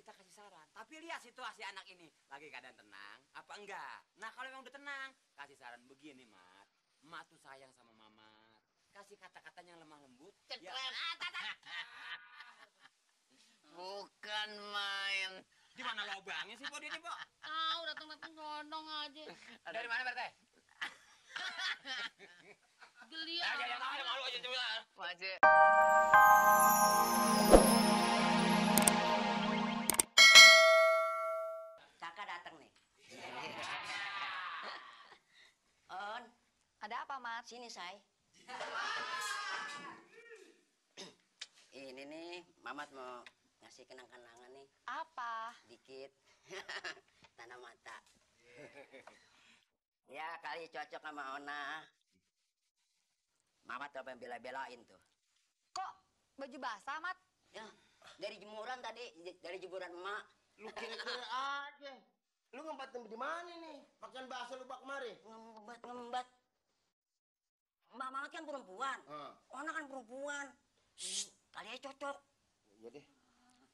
kita kasih saran. Tapi lihat situasi anak ini. Lagi keadaan tenang, apa enggak? Nah, kalau memang udah tenang, kasih saran begini, Mat. Mak tuh sayang sama Mamat. Kasih kata-katanya yang lemah lembut. Ya. Bukan main. Di mana lobangnya sih, Pok, ini, Pok? Datang-datang gondong aja. Dari mana, Pak Teh? Geli Ya, jangan ada malu aja coba. Mace. Kakak datang nih. On, Ada apa, Mat? sini say. Ini nih, Mamat mau ngasih kenang-kenangan nih, Apa? dikit. Tanah mata. Ya kali cocok sama Ona. Mamat apa yang bela-belain tuh? Kok baju basah, Mat? Ya, dari jemuran tadi, dari jemuran emak. Lu kira-kira aja. Lu ngembat di mana nih? Pakaian bahasa lu bak kemari. Ngembat. Mamat kan perempuan. Ona kan perempuan. Kali aja cocok. Jadi,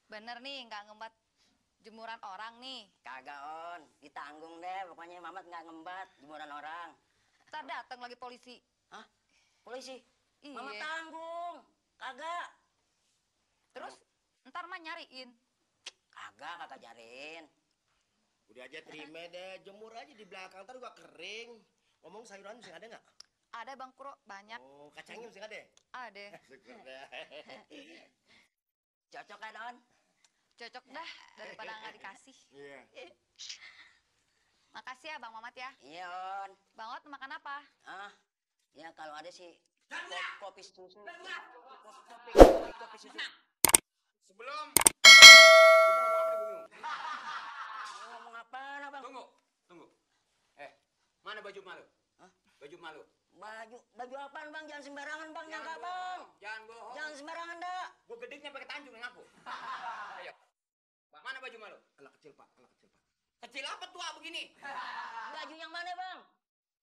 Bener nih, nggak ngembat jemuran orang nih. Kagak On, ditanggung deh. Pokoknya Mamat nggak ngembat jemuran orang. Ntar datang lagi polisi. Hah? Polisi? Iya. Mama tanggung. Kagak. Terus ntar mah nyariin. Kagak nyariin. udah aja terima deh. Jemur aja di belakang, ntar juga kering. Ngomong sayuran masih ada nggak? Ada Bang Kuro, banyak. Oh, kacangnya masih ada? Ada. Syukur deh. Cocok kan On? Cocok dah daripada nggak dikasih. Iya. Makasih ya Bang Mamat ya. Iya On. Bang Ot makan apa? Ah, ya kalau ada sih kopi susu. Kopi susu. Sebelum gua mau ngomong apa nih, gua bingung. Ngomong apaan abang? Tunggu. Mana baju malu? Hah? Baju malu. Baju apaan bang? Jangan sembarangan bang, nyangka bang. Jangan bohong. Jangan sembarangan dah. Gua gedenya pakai tanjung yang ngaku. Ayo. Mana baju malu? Anak kecil pak. Kecil apa tua begini? Baju yang mana bang?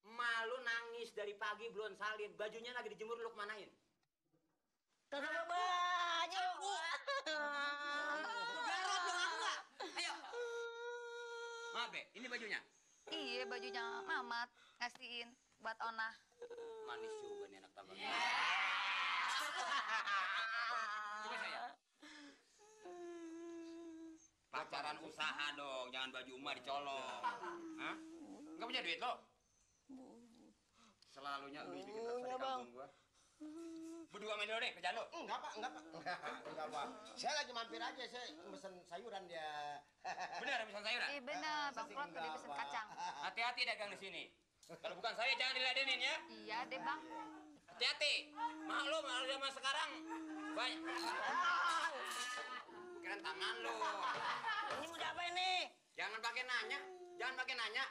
Malu nangis dari pagi belum salin. Bajunya lagi dijemur, lu kemanain? Kagak baju. Garot lu ngaku nggak? Ayo. Maaf be, ini bajunya. Iya, bajunya Mamat ngasihin buat Ona. Manis juga nih anak tambangnya. Coba saya. Pacaran usaha dong, jangan baju emak dicolong. Hah? Enggak punya duit lo? Selalunya lu bikin rasa di kampung gua. Berdua main dulu deh, kerjaan lo. Enggak pak. Enggak pak. Saya lagi mampir aja, saya pesen sayuran dia. Bener, pesan sayuran? Iya bener, Bang Kuro tadi pesen kacang. Hati-hati dagang di sini. Kalau bukan saya jangan diladenin ya. Iya deh Bang. Hati-hati. Maklum zaman sekarang banyak. Keren tangan lo. Ini udah apa ini? Jangan pakai nanya.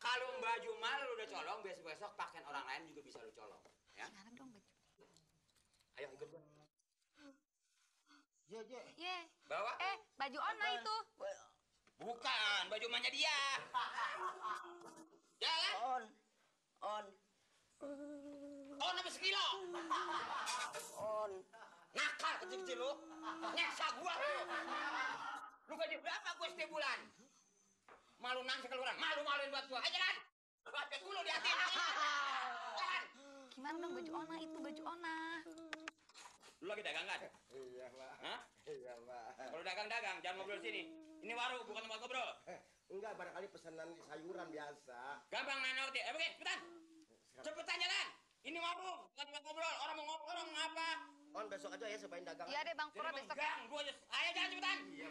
Kalau baju mal lu udah colong, besok pakaian orang lain juga bisa lu colong, ya. Sekarang dong baju. Ayo ikut gua. Iya. Ye. Bawa. Baju Ona itu. Bukan, baju emaknya dia. Jalan. On. Oh, namanya sekilo. On. Nakal kecil-kecil lu. Nyeksa gua lu. Lu gaji berapa gua setiap bulan? Malu nangis keluaran. Malu-maluin buat gua. Ayo jalan. Baca dulu di hati. Jalan. Gimana dong baju Ona itu, baju Ona. Lu lagi dagang kan? Iya pak. Hah? Iya pak. Kalau dagang, jangan ngobrol sini. Ini warung, bukan tempat ngobrol. Enggak, barangkali pesanan sayuran biasa. Gampang nanya dia. Begini, cepetan. Cepetan jalan. Ini warung, bukan tempat ngobrol. Orang mau ngobrol, orang mau apa? On besok aja ya supaya dagang. Iya deh Bang Kuro Jadi besok. menggang, gua aja. Ayo jalan cepetan. Iya,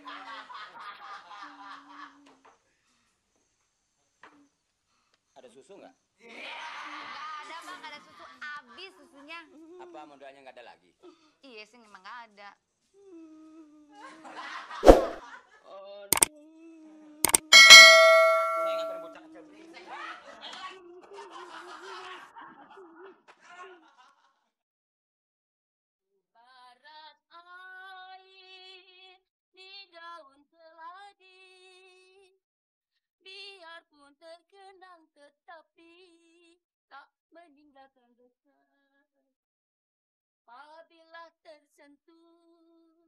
Ada susu nggak? Nggak ada Bang, nggak ada susu. Habis susunya. Apa modalnya nggak ada lagi? Iya sih memang nggak ada. Saya nggak pernah bocah kecil begini. Barat air di daun keladi, biarpun terkenang tetapi tak meninggalkan bekas. Apabila tersentuh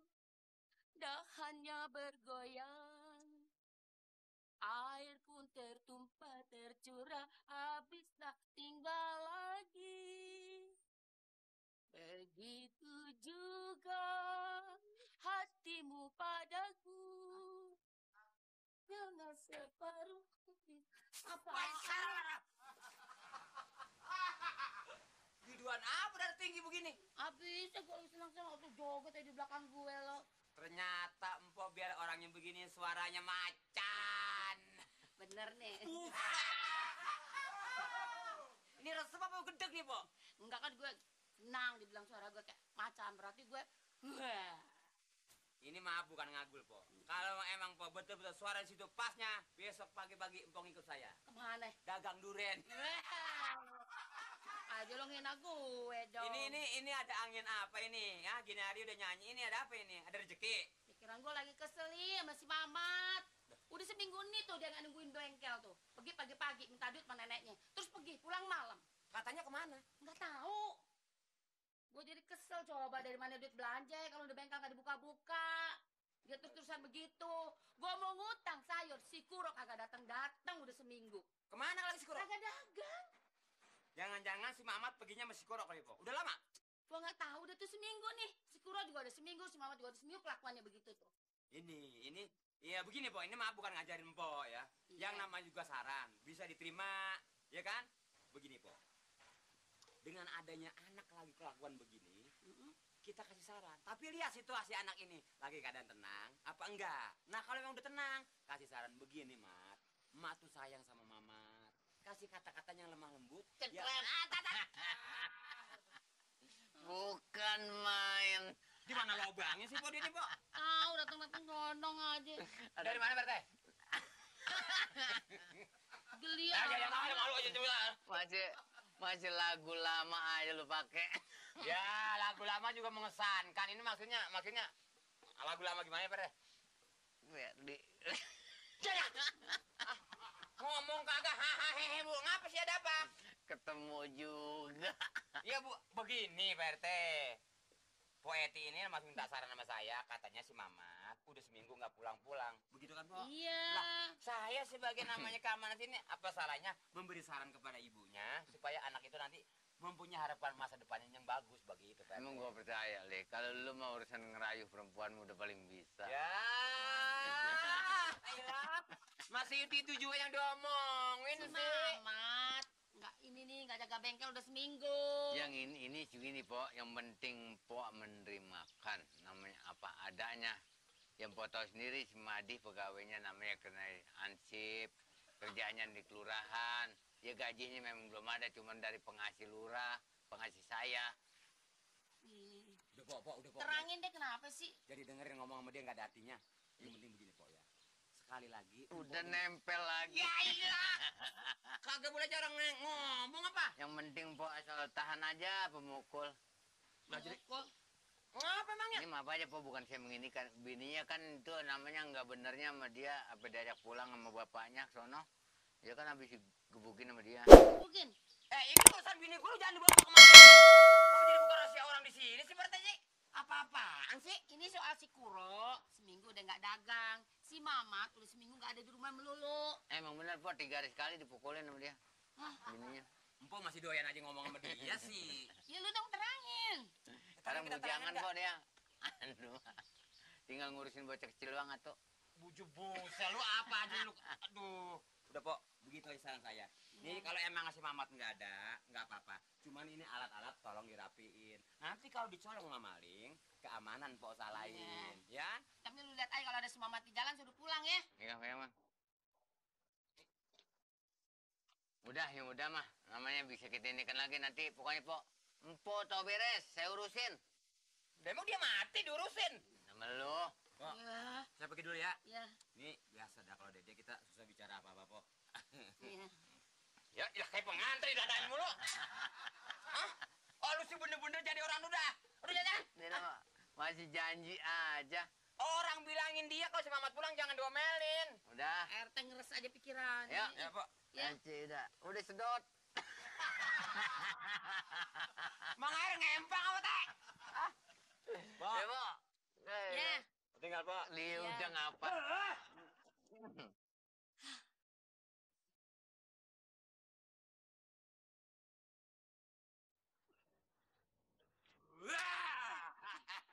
dahannya bergoyang. Air pun tertumpah tercurah, habis tak tinggal lagi. Begitu juga hatimu padaku. Jangan separuh hati. Apa? Biduan apa dari tinggi begini? Habis gue lagi senang-senang waktu joget di belakang gue lo. Ternyata empok biar orangnya begini suaranya macan. Bener nih. Ini resep apa gedeg nih, Po? Enggak kan gue senang dibilang suara gue kayak macan, berarti gue wah. Ini maaf bukan ngagul, Po. Kalau emang Po betul-betul suara di situ pasnya, besok pagi-pagi empok ikut saya. Kemana? Dagang duren. Aja lo ngina gue dong. Ini ada angin apa ini? Ya, gini hari udah nyanyi. Ini ada apa ini? Ada rezeki. Pikiran gue lagi kesel nih sama si Mamat. Udah seminggu nih tuh dia nggak nungguin bengkel tuh. Pergi pagi-pagi minta duit sama neneknya. Terus pergi pulang malam. Katanya kemana? Nggak tahu. Gue jadi kesel coba dari mana duit belanja ya kalau udah bengkel nggak dibuka-buka. Dia terus-terusan begitu. Gue mau ngutang sayur, si Kuro kagak datang udah seminggu. Kemana lagi si Kuro? Kagak dagang. Jangan-jangan si Mamat perginya sama si Kuro kali, Po. Udah lama? Gue nggak tahu udah tuh seminggu nih. Si Kuro juga ada seminggu, si Mamat juga ada seminggu, kelakuannya begitu tuh. Ini, ya begini, Po. Ini maaf bukan ngajarin Po ya. Iya. Yang namanya juga saran, bisa diterima, ya kan? Begini, Po. Dengan adanya anak lagi kelakuan begini, kita kasih saran. Tapi lihat situasi anak ini, lagi keadaan tenang, apa enggak? Nah, kalau memang udah tenang, kasih saran begini, Mat. Mak tuh sayang sama Mamat. Kasih kata-kata yang lemah lembut. Ya. Bukan main. Di mana lobangnya sih, Po, dia nih, Po? Datang gondong aja. Dari mana, Pak Teh? Geli Ya, malu aja coba. Masih lagu lama aja lu pakai. Ya, lagu lama juga mengesankan. Ini maksudnya lagu lama gimana, Pak Teh? Di Ngomong kagak hahaha, Bu. Ngapa sih, ada apa? ketemu juga. Iya, Bu. Begini, Pak RT. Po Eti ini masih minta saran sama saya. Katanya si Mamat udah seminggu nggak pulang-pulang. Begitu kan, Po? Iya. Lah, saya sebagai namanya keamanan sini, apa salahnya memberi saran kepada ibunya supaya anak itu nanti mempunyai harapan masa depannya yang bagus bagi itu, Pak RT. Emang gua percaya, Le. Kalau lu mau urusan ngerayu perempuan udah paling bisa. Ya, ayolah. Masih itu juga yang diomongin Si sih. Mamat. Nggak jaga bengkel udah seminggu. Yang ini segini, Po. Yang penting Po menerima namanya apa adanya. Yang Po tahu sendiri si Madi pegawainya namanya kena ansip, kerjanya di kelurahan. Ya gajinya memang belum ada, cuma dari penghasil lurah, penghasil saya. Udah, Po, udah, Po. Terangin deh kenapa sih? Jadi dengerin ngomong sama dia nggak ada artinya. Yang penting begini, Po, ya. Sekali lagi. Udah nempel lagi. Ya iyalah. Kagak boleh jarang ngomong apa? Yang penting Po asal tahan aja pemukul. Lah jadi Kok ngapa emangnya? Ini maaf aja Po, bukan saya menginikan. Bininya kan itu namanya nggak benernya sama dia, apa diajak pulang sama bapaknya ke sono. Ya kan habis digebukin sama dia. mungkin? Ini urusan bini gue lu jangan dibawa kemana. Kenapa jadi buka rahasia orang di sini sih, Pak RT? Apa-apaan sih? Ini soal si Kuro, seminggu udah nggak dagang. Si Mamat udah seminggu nggak ada di rumah melulu. Emang bener Po, 3 hari sekali dipukulin sama dia. Hah? Bininya. Empok masih doyan aja ngomong sama dia sih. Ya lu dong terangin. Sekarang Kita bujangan terangin Po dia. Aduh. Tinggal ngurusin bocah kecil doang atuh. Buju busa lu apa aja lu. Aduh. Udah, Po. Begitu aja saran saya. Nih kalau emang ngasih Mamat nggak ada, nggak apa-apa. Cuman ini alat-alat tolong dirapiin. Nanti kalau dicolong sama maling, keamanan Po salahin, ya. Tapi lu lihat aja kalau ada si Mamat di jalan suruh pulang ya. Iya, memang. Udah, yang udah mah. Namanya bisa kita inikan lagi nanti. Pokoknya Po, Empo tau beres, saya urusin. Udah emang dia mati diurusin. Sama lu. Po, Ya, saya pergi dulu ya. ya, Ini biasa dah kalau Dede kita susah bicara apa-apa, Po. ya. Ya kayak pengantri dadain mulu. Hah? Oh, lu sih bener-bener jadi orang udah. Udah jajan? Dia mah masih janji aja. Orang bilangin dia kalau si Mamat pulang jangan diomelin. Udah. RT ngeres aja pikiran. Ya. Ya, Po. Ya. Nanti udah sedot. Mang air ngempang apa, Teh? Po. Ya, Po. Ya. tinggal Pok. Liu Iya. udah ngapa?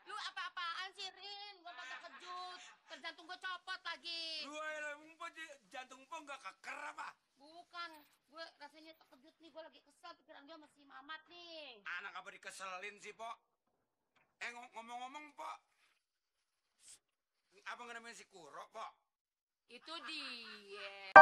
Lu apa-apaan sih, Rin? Gua pada kejut. Terjantung gua copot lagi. Lu jantung po nggak keker apa? Bukan. Gue rasanya terkejut nih. Gue lagi kesel. Pikiran gue masih Mamat nih. Anak apa dikeselin sih, Po? Ngomong-ngomong, Po. Apa nggak namanya si Kuro, Po? Itu dia.